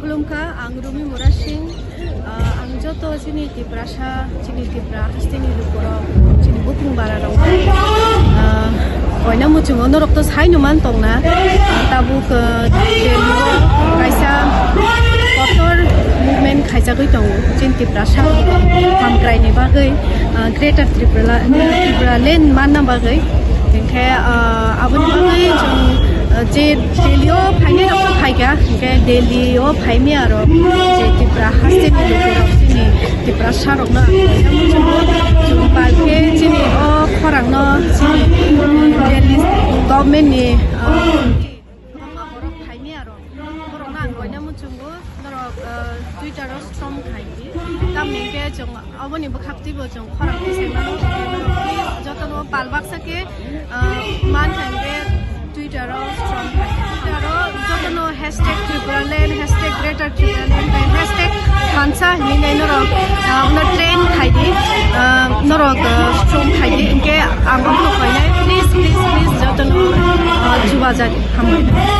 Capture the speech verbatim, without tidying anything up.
Khulumkha, ang Rumi Murasing. Ah, ang joto chini Tiprasa, chini Tipra hasteni lukurok, chini bukung bararok, ah, koina muchungo norok to saino man tongna. Ah, tabuk, ah, Delhi o kaisa kotor movement khaijagwi tongo chini Tiprasa hamkraini bagwi, ah, Greater Tripura, Tripura Land manna bagwi. Hinkhe, ah, aboni bagwi chwng, ah, je Delhi o phainai rok phaikha, hinkhe Delhi o phaimya rok je Tripura hasteni lukurok chini Tiprasa rokno ang koina muchungo. Chwng palkhe chini o khorangno chini Delhi government ni, ah, kwbangma borok phaimya rok, borokno ang koina muchungo. Norok, ah, Twitter o strom khai di. Tamni hinkhe chwng oboni bwkhak twibo chwng khorang tisai mano. Jotono pal baksa khe, ah, man kha hinkhe Twitter o strom khai di. Twitter o jotono hashtag Tripura Land, hashtag Greater Tripura Land, tei hashtag thansa hinwi nai norok, ah, uno trend khai di, ah, norok, ah, strom khai di. Hinkhe ang abono koinai, please, please, please, jotono, ah, chubajago. Hambai.